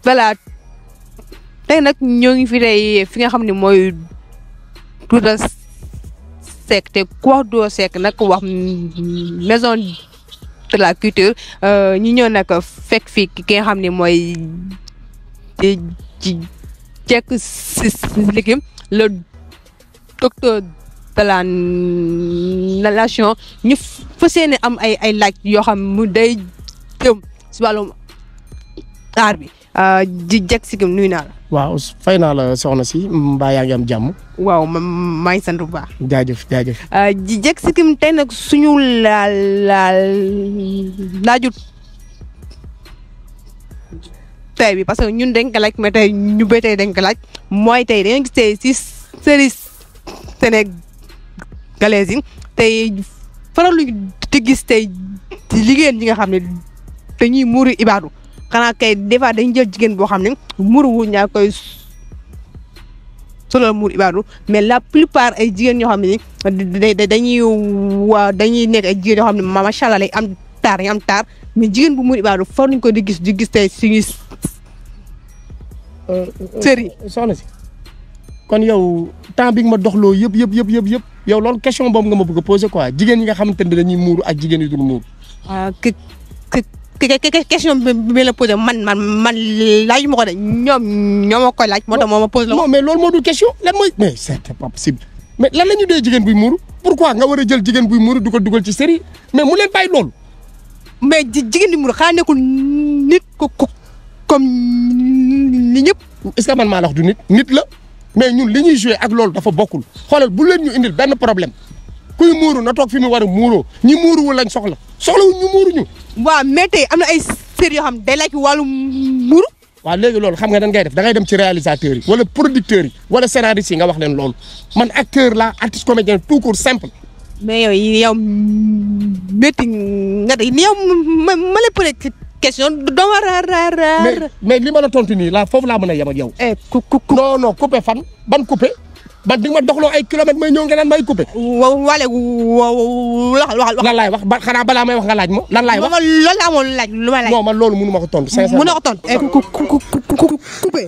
voilà tey nag ñoo ngi fi tey fi nga xam ne mooy Douta Seck te ku wax Douta Seck nag wax maison de la culture ñi ñëw nag fekk fii ki nga xam ne mooy ci jekk si liggéey le docteur de la nation ñu fas yéene am ay laaj yoo xam mu day jëm si wàllum aar bi ji jekk si nuyu naa la. waaw fay naa la soxna si mbaa yaa ngi am jàmm. waaw maa ngi sant bu baax. jaajëf jaajëf. ji jekk si tey nag suñu laajut tey bi parce que ñun dañ ko laaj mais tey ñu ba tey dañ ko laaj mooy tey dañoo gis tey si série sénégalaise yi tey faral lu di gis tey liggéeyam ñi nga xam ne dañuy muuru ibaadu xanaa kay des fois dañuy jël jigéen boo xam ne muuru wu ñaa koy solo muuru ibaadu mais la plupart ay jigéen ñoo xam ne dañuy nekk ay jigéen yoo xam ne macha allah lay am taar ñu am taar mais jigéen bu muuru ibaadu far nañu ko di gis tey suñuy série soxna si kon yow temps bi nga ma doxloo yëpp yow loolu question boobu nga ma bëgg a posé quoi jigéen ñi nga xamante ne dañuy muuru ak jigéen yi dul muuru. question bi la posé man laaj ma ko de ñoo ma koy laaj moo tax moo ma posé la. non mais loolu moo dul question lan mooy mais c'est pas possible mais lan la ñu dee jigéen buy muuru pourquoi nga war a jël jigéen buy muuru du ko dugal ci série mais mu leen bàyyi loolu. mais jigéen bi muuru xanaa nekkul nit ko comme ni ñëpp. est-ce que man maa la wax du nit la mais ñun li ñuy joué ak loolu dafa bokkul xoolal bu leen ñu indil benn problème kuy muuru na toog fi mu war a muuroo ñi muuruwul lañ soxlawul ñu muuru ñu. waaw mais tey am na ay séries yoo xam day laaj wàllu muuru. waaw léegi loolu xam nga dan ngay def da ngay dem ci réalisateurs yi wala producteurs yi wala scénaristes yi nga wax leen loolu man acteur la artiste comédien tout court simple. mais yow métti nga de yow ma la posé question doo war a mais li ma la tontu nii laa foofu laa mën a yem ak yow. non coupé fan ban coupé ban di nga ma doxloo ay kilomètres may ñëw nga naan may coupé. wala wax lan laay wax ba xanaa balaa may wax nga laaj ma lan laay wax. loolu laa amoon laaj lu ma laaj. non man loolu mënu ma ko tontu. sincèrement mënu ma ko tontu. coupé.